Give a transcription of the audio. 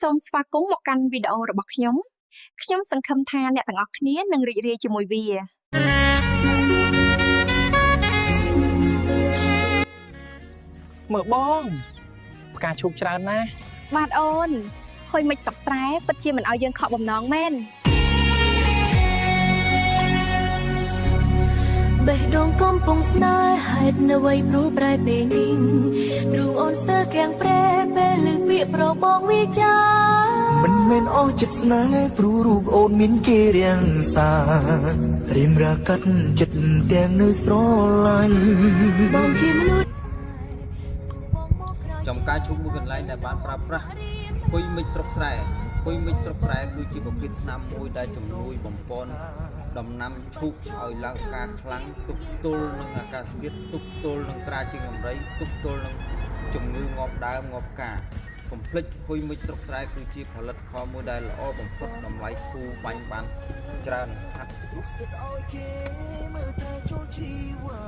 សូមស្វាគមន៍មកកាន់វីដេអូរបស់ខ្ញុំខ្ញុំសង្ឃឹមថាអ្នកទាំងអស់គ្នានឹងរីករាយជាមួយវា មើលបងផ្កាឈូកច្រើនណាស់ បាទអូនហុយមិនស្រុកស្រែពិតជាមិនឲ្យយើងខកបំណងមែន បេះដូងកំពុងស្នេហ៍ហេតុអ្វីព្រួលប្រែពេលនេះទ្រូងអូនស្ទើរកាំងប្រែពេលលើកពាក្យប្របងវាចា មិនមែនអស់ចិត្តស្នេហ៍ព្រោះរូបអូនមានគេរាំងសារៀមរាកាត់ចិត្តទាំងនៅស្រឡាញ់ បងជាមនុស្ស ចំការឈូកមួយកន្លែងដែលបានប្រើប្រាស់ហ៊ុយមិចស្រុកស្រែហ៊ុយមិចស្រុកស្រែគឺជាប្រភេទថ្នាំមួយដែលជំនួយបំពន់ដំណាំឈូកឲ្យឡើងផ្កាខ្លាំងទប់ទល់នឹងអាកាសធាតុទប់ទល់នឹងក្រាជាងដំរីទប់ទល់នឹងជំងឺងាប់ដើមងាប់ផ្កាកុំភ្លេចហ៊ុយមិចស្រុកស្រែគឺជាផលិតផលមួយដែលល្អបំផុតតម្លៃធូរបាញ់បានច្រើនហាត់ រូបសិតឲ្យគេមើលតែចូលជីវ៉ា